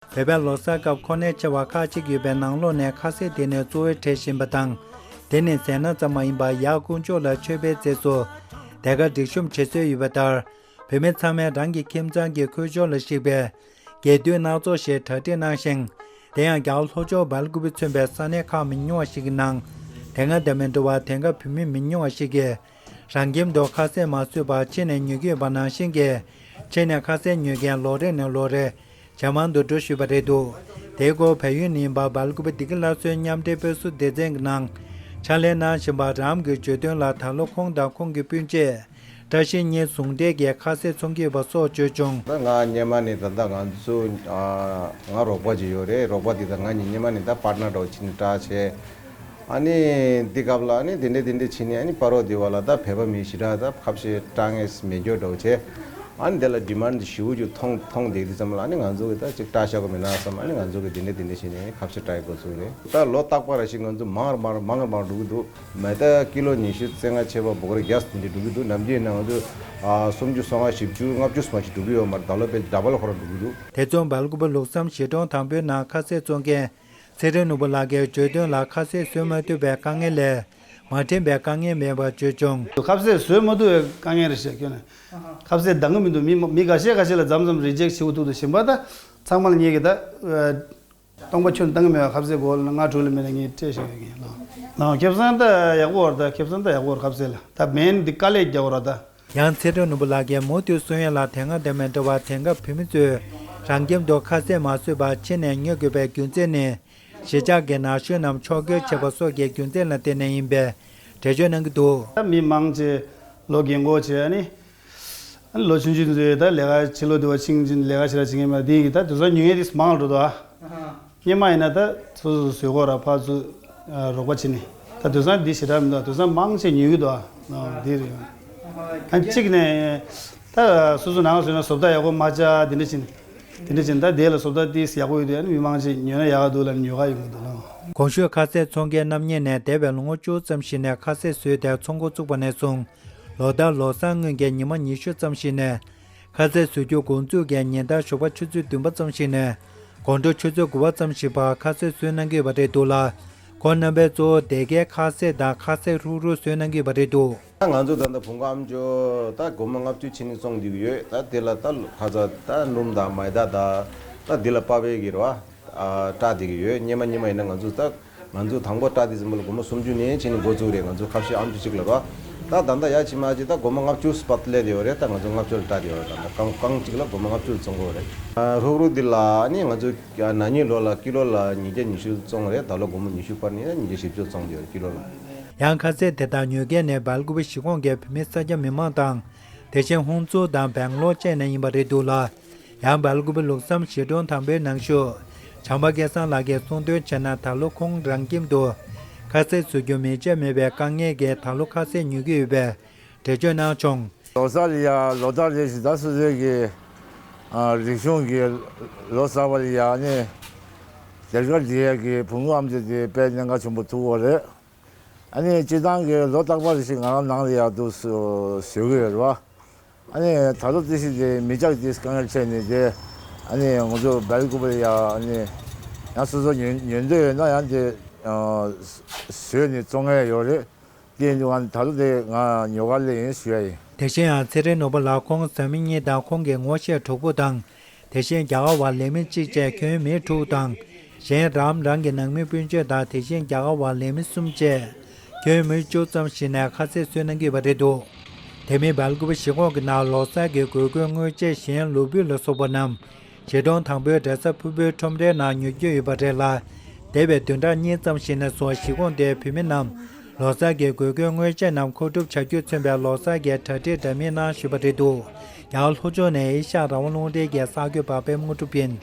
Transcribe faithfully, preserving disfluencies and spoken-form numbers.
བོད་པའི་ལོ་གསར་སྐབས་ཁོ་ནའི་ཆེ་བ་ཁག་ཅིག་ཡོད་པའི་ནང་ལོགས་ནས་ཁ་ཟས་དེ་ནི་གཙོ་བོའི་གྲས་ཡིན་པ་དང་། དེ་ནི་ཟས་སྣ་ཙམ་མ་ཡིན་པར་ཡར་དཀོན་མཆོག་ལ་མཆོད་པའི་རྗེས་སུ་དེ་གར་སྒྲིག་གཤོམ་བྱེད་སྲོལ་ཡོད་པ་ལྟར། བོད་མི་ཚང་མས་རང་གི་ཁྱིམ་ཚང་གི་ཁུལ་ཕྱོགས་ལ་གཞིགས་པའི་དགེ་འདུན་སྣ་ཚོགས་ཤིག་གྲ་སྒྲིག་གནང་ཞིང་། དེ་ཡང་རྒྱ་གར་ལྷོ་ཕྱོགས་སྦེལ་ཀུ་པེ་མཚོན་པའི་ས་གནས་ཁག་མི་ཉུང་བ་ཞིག་གི་ནང་། དེ་སྔ་དང་མི་འདྲ་བར་དེང་སྐབས་བོད་མི་མི་ཉུང་བ་ཞིག་གིས། རང་ཁྱིམ་དུ་ཁ་ཟས་མ་བཟོས་པར་ཕྱི་ནས་ཉོ་གི་ཡོད་པ་ནང་བཞིན་གྱི། ཕྱི་ནས་ཁ་ཟས་ཉོ་མཁན་ལོ་རེ་ནས་ལོ་རེ་ཇེ་མང་དུ་འགྲོ་བཞིན་པ་རེད་འདུག་དེའི་སྐོར་བལ་ཡུལ་ནས་ཡིན་པ་སྦེལ་ཀུ་པེ་བདེ་སྐྱིད་སླར་གསོའི་མཉམ་འབྲེལ་དཔེ་གཟུགས་སྡེ་ཚན་གྱི་ནང་ཕྱག་ལས་གནང་བཞིན་པ་རམ་གྱིས་བརྗོད་དོན་ལ། ད་ལོ་ཁོང་དང་ཁོང་གི་སྤུན་མཆེད་བཀྲ་ཤིས་གཉིས་ཟུང་འབྲེལ་གྱིས་ཁ་ཟས་འཚོང་གི་ཡོད་པ་སོགས་བརྗོད་བྱུང་། ད་ང་སྔོན་མ་ནས་ད་ལྟ་ང་ཚོ་ཨ་ང་རོགས་པ་ཅིག་ཡོད་རེད། རོགས་པ་དེ་དང་ང་གཉིས་སྔོན་མ་ནས་ད་པར་ཊི་ནར་འདྲ་བོ་བྱས་ནས་ཊའི་བྱས། ཨ་ནི་འདི་སྐབས་ལ་ཨ་ནི་དེ་འདྲས་དེ་འདྲས་བྱས་ནས། ཨ་ནི་པ་རོ་འདི་བ་ལ་ད་བོད་པ་མི་ཞེ་དྲག་ད་ཁ་ཟས་ཊའི་ངེས་མེད་འགྱོ་འདྲ་བོ་བྱས། ཨ་ནི་དེ་ལ་ཌི་མཱན་ཌི་ཞེ་པོ་ཅིག་མཐོང་མཐོང་བསྡད་དུས་ཙམ་ལ། ཨ་ནི་ང་ཚོ་གི་ད་ཅིག་ཊའི་བཞག་དགོས་མེད་ན་བསམ། ཨ་ནི་ང་ཚོ་གི་དེ་འདྲས་དེ་འདྲས་བྱས་ནས་ཁ་ཟས་ཊའི་འགོ་བཙུགས་རེད། ད་ལོ་རྟག་པར་རེ་བཞིན་ང་ཚོ་མང་རུ་མང་རུ་མང་རུ་མང་རུ་འགྲོ་གི་འདུག་མེ་ད་ཀི་ལོ་ཉི་ཤུ་རྩ་ལྔ་བྱས་པ་སྦོ་ག་ར་གེ་སི་དེ་འདྲས་འགྲོ་གི་འདུག་ནམ་རྒྱུན་ན་ང་ཚོ་ཨ་སུམ་ཅུ་སོ་ལྔ་བཞི་བཅུ་ལྔ་བཅུ་ཙམ་ཞིག་འགྲོ་གི་ཡོད་མ་རེད། ད་ལོ་དཔེ་ཌ་བལ་ཁོ་རང་འགྲོ་གི་འདུག་དེ་མཚུངས་སྦེལ་ཀུ་པེ་ལུགས་བསམ་གཞིས་གྲོང་དང་པོའི་ནང་ཁ་ཟས་བཙོང་མཁན་ཚེ་རིང་ནོར་བུ་ལགས་ཀྱིས་བརྗོད་དོན་ལ། ཁ་ཟས་བཟོ་མ་ཐུབ་པའི་དཀའ་ངལ་ལས་མ་འདྲེན་པའི་དཀའ་ངལ་མེད་པར་བརྗོད་བྱུང་། ཁ་ཟས་བཟོ་མ་ཐུབ་པའི་དཀའ་ངལ་རེད་ཤག་ཁྱོན་ནས་ཁ་ཟས་འདང་གི་མི་འདུག་མི་མི་འགའ་ཤས་འགའ་ཤས་ལ་མཚམས་མཚམས་རི་ཇེག་བྱེད་དགོས་ཐུག་འདུག་གཞན་པ་ད་ཚང་མ་ལ་ངེད་ཀྱི་ད། སྟོང་པ་ཆུ་བཏང་གི་མེད་པ། ཁ་ཟས་གོ་ལ་ལྔ་དྲུག་ལས་མེད་ན་ངས་སྤྲད་ཤེས་ཡོད་ཀྱི་ལགས། ལགས་ཁེ་བཟང་ད་ཡག་པོ་རེད། ད་ཁེ་བཟང་ད་ཡག་པོ་རེད། ཁ་ཟས་ལ་ད་མེན་འདི་དཀའ་ལས་རྒྱག་པ་རེད་ད། ཡང་ཚེ་རིང་ནོར་བུ་ལགས་ཀྱིས་མུ་མཐུད་གསུང་ཡ་ལ། དེ་སྔ་དང་མི་འདྲ་བར་དེང་སྐབས་བོད་མི་ཚོས་རང་ཁྱིམ་དུ་ཁ་ཟས་མ་བཟོས་པར་ཕྱི་ནས་ཉོ་དགོས་པའི་རྒྱུ་མཚན་ནི། གཞིས་ཆགས་ཀྱི་ན་གཞོན་རྣམས་ཕྱོགས་བསྐྱོད་བྱས་པ་སོགས་ཀྱི་རྒྱུ་མཚན་ལ་བརྟེན་ནས་ཡིན་པའི་འགྲེལ་བརྗོད་གནང་གི་འདུག་ད་མི་མང་ཆེ་ལོ་རྒན་གོག་ཆེ་ཨ་ནི། ལོ་ཆུང་ཆུང་ཚོས་ད་ལས་ཀ་ཕྱི་ལོགས་དུ་བ་ཕྱིན་ཕྱིན་ལས་ཀ་ཞེ་དྲག་བྱེད་མཁན་མ་དེ་ཡིན་གྱི། ད་དུས་ཚོད་ཉུང་ངེས་དེ་མང་འགྲོ་འདུག་ཨ། སྔོན་མ་ཡིན་ན་ད་སོ་སོ་བཟོས་གོ་ར་ཕར་ཚུར་རོགས་པ་བྱེད་ནི། ད་དུས་ཚོད་འདི་ཞེ་དྲག་མི་འདུག་དུས་ཚོད་མང་ཆེ་ཉུང་གི་འདུག་ཨ། འདི་རེད། ཨ་གཅིག་ནས་ད་སོ་སོ་ནང་བཟོས་ན་བཟོ་ལྟ་ཡག་པོ་མ་ཆགས་དེ་འདྲ་བྱེད་ནི། དེ་འདྲ་བྱེད་ནི་ད་དེ་ལ་བཟོ་ལྟ་དེ་ཡག་པོ་ཡོད་དུས་ཨ་ནི་མི་མང་ཆེ་ཉོས་ན་ཡག་ག་འདུག་ལབ་ནས་ཉོ་ག་ཡོང་གི་འདུག་ལ། གོང་ཞུས་ཁ་ཟས་འཚོང་མཁན་རྣམ་གཉིས་ནས་འདས་པའི་ལོ་ངོ་བཅུ་ཙམ་ཞིག་ནས་ཁ་ཟས་བཟོས་ཏེ་ཚོང་འགོ་བཙུགས་པ་ནས་བཟུང་། ལོ་ལྟར་ལོ་གསར་སྔོན་གྱི་ཉི་མ་ཉི་ཤུ་ཙམ་ཞིག་ནས། ཁ་ཟས་བཟོ་རྒྱུ་འགོ་འཛུགས་ཀྱིས་ཉིན་ལྟར་ཞོགས་པ་ཆུ་ཚོད་བདུན་པ་ཙམ་ཞིག་ནས། དགོང་དྲོ་ཆུ་ཚོད་དགུ་པ་ཙམ་ཞིག་བར་ཁ་ཟས་བཟོས་གནང་གི་ཡོད་པ་རེད་འདུག་ལ། ཁོང་རྣམ་པས་གཙོ་བོ་སྡེར་ཁའི་ཁ་ཟས་དང་ཁ་ཟས་ཧྲུག་ཧྲུག་བཟོས་གནང་གི་ཡོད་པ་རེད་འདུག་ད་ང་ཚོ་ད་ལྟ་བོང་གུ་ཨ་མཆོག་ད་སྒོར་མོ་ལྔ་བཅུ་བྱས་ནས་བཙོང་བསྡད་ཀྱི་ཡོད། ད་དེ་ལ་ད་ཁ་ཟས་ད་སྣུམ་དང་མེ་ད་དང་ད་འདི་ལ་པ་བེ་གི་རེད་བ། ཨ་སྤྲད་བསྡད་ཀྱི་ཡོད། སྔོན་མ་སྔོན་མ་ཡིན་ན་ང་ཚོ་ད། ང་ཚོ་དང་པོ་སྤྲད་དུས་ཙམ་པ་ལ་སྒོར་མོ་སུམ་ཅུ་ནས་བྱས་ནས་འགོ་བཙུགས་རེད། ང་ཚོ་ཁ་ཟས་ཨ་མཆོག་གཅིག་ལ་རོ། ད་ད་ལྟ་ཡ་ཕྱི་མ་ཅིག་ད་སྒོར་མོ་ལྔ་བཅུ་སྤར་སླེབས་ཡོད་རེད། ད་ང་ཚོ་ལྔ་བཅུ་ལ་སྤྲད་ཡོད་རེད། ད་ལྟ་རྐང་རྐང་གཅིག་ལ་སྒོར་མོ་ལྔ་བཅུ་བཙོང་གི་ཡོད་རེད། ཨ་ཧྲུག་ཧྲུག་འདི་ལ་ཨ་ནི་ང་ཚོ་ན་ནིང་ལོ་ལ་ཀི་ལོ་ལ་ཉིས་བརྒྱ་ཉི་ཤུ་བཙོང་རེད། ད་ལོ་སྒོར་མོ་ཉི་ཤུ་སྤར་ནས་ཉིས་བརྒྱ་བཞི་བཅུ་བཙོང་གི་ཡོད་རེད་ཀི་ལོ་ལ། ཡང་ཁ་ཟས་དེ་དག་ཉོ་མཁན་ནི་སྦེལ་ཀོབ་གཞིས་ཁོངས་ཀྱི་བོད་མི་ས་སྐྱ་མི་མང་དང་། དེ་བཞིན་ཧུན་སུར་དང་སྦེང་ལོར་བཅས་ནས་ཡིན་པ་རེད་འདུག་ལ། ཡང་སྦེལ་ཀོབ་ལུགས་བསམ་གཞིས་གྲོང་དང་པོའི་ནང་བཞུགས་བྱམས་པ་སྐལ་བཟང་ལགས་ཀྱིས་གསུངས་དོན་བྱས་ན། ད་ལོ་ཁོང་རང་ཁྱིམ་དུ་ཁ་ཟས་བཟོ་རྒྱུ་མེ་ལྕེ་མེད་པའི་དཀའ་ངལ་གྱིས་ད་ལོ་ཁ་ཟས་ཉོ་གི་ཡོད་པའི་འགྲེལ་བརྗོད་གནང་བྱུང་། ལོ་གསར་ལ་ཡ་ལོ་ལྟར་རེ་བཞིན་ད་སོ་སོའི་གི་ཨ་རིག་གཞུང་གི་ལོ་གསར་པ་ལ་ཡ་ནི་སྡེར་ཁ་འབྲི་ཡས་ཀྱི་བོང་གུ་ཨ་མཆོག་དེ་དཔེ་གནད་འགག་ཆེན་པོ་ཐུག་པ་རེད། ཨ་ནི་སྤྱིར་བཏང་གི་ལོ་རྟག་པར་ཞིག་ང་རང་ནང་ལ་ཡར་འདུག་སེ་བཟོ་གི་ཡོད་རེད་བ། ཨ་ནི་ད་ལོ་དེ་བཞིན་དེ་མེ་ལྕེ་དེ་དཀའ་ངལ་འཕྲད་ནས་དེ། ཨ་ནི་ང་ཚོ་སྦེལ་ཀོབ་ལ་ཡ་ཨ་ནི་ཡང་སོ་སོ་ཉོ་ཉོ་འདོད་ཡོད་ན་ཡང་དེ་ཨ་བཟོས་ནས་བཙོང་ཡས་ཡོད་རེད། དེ་ཡིན་དུས་ང་ད་ལོ་དེ་ང་ཉོ་ག་སླེབས་ཡིན་ཞུ་ཡ་ཡིན། དེ་བཞིན་ཡང་ཚེ་རིང་ནོར་བུ་ལགས་ཁོང་བཟའ་མི་གཉིས་དང་ཁོང་གི་ངོ་ཤེས་གྲོགས་པོ་དང་། དེ་བཞིན་རྒྱ་གར་བ་ལས་མི་གཅིག་བཅས་ཁྱོན་མི་དྲུག་དང་། གཞན་རམ་རང་གི་ནང་མི་སྤུན་མཆེད་དང་། དེ་བཞིན་རྒྱ་གར་བ་ལས་མི་གསུམ་བཅས་ཁྱོན་མི་བཅུ་ཙམ་ཞིག་ནས་ཁ་ཟས་བཟོས་གནང་གི་ཡོད་པ་རེད་འདུག་དེ་མིན་སྦེལ་ཀོབ་གཞིས་ཁོངས་ཀྱི་ནང་ལོ་གསར་གྱི་དགོས་མཁོའི་དངོས་ཆས་གཞན་ལུས་པོ་ལ་སོགས་པ་རྣམས་གཞིས་གྲོང་དང་པོའི་གྲྭ་ས་ཕུར་བུའི་ཁྲོམ་རའི་ནང་ཉོ་རྒྱུ་ཡོད་པ་རེད་ལ། འདས་པའི་བདུན་ཕྲག་གཉིས་ཙམ་ཞིག་ནས་བཟུང་གཞིས་ཁོངས་དེའི་བོད་མི་རྣམས་ལོ་གསར་གྱི་དགོས་མཁོའི་དངོས་ཆས་རྣམས་མཁོ་སྒྲུབ་བྱ་རྒྱུས་མཚོན་པའི་ལོ་གསར་གྱི་གྲ་སྒྲིག་འདྲ་མིན་གནང་བཞིན་པ་རེད་འདུག་རྒྱ་གར་ལྷོ་ཕྱོགས་ནས་ཨེ་ཤ་ཡ་རང་དབང་རླུང་འཕྲིན་གྱི་གསར་འགོད་པ་པད་མ་དངོས་གྲུབ་ཡིན།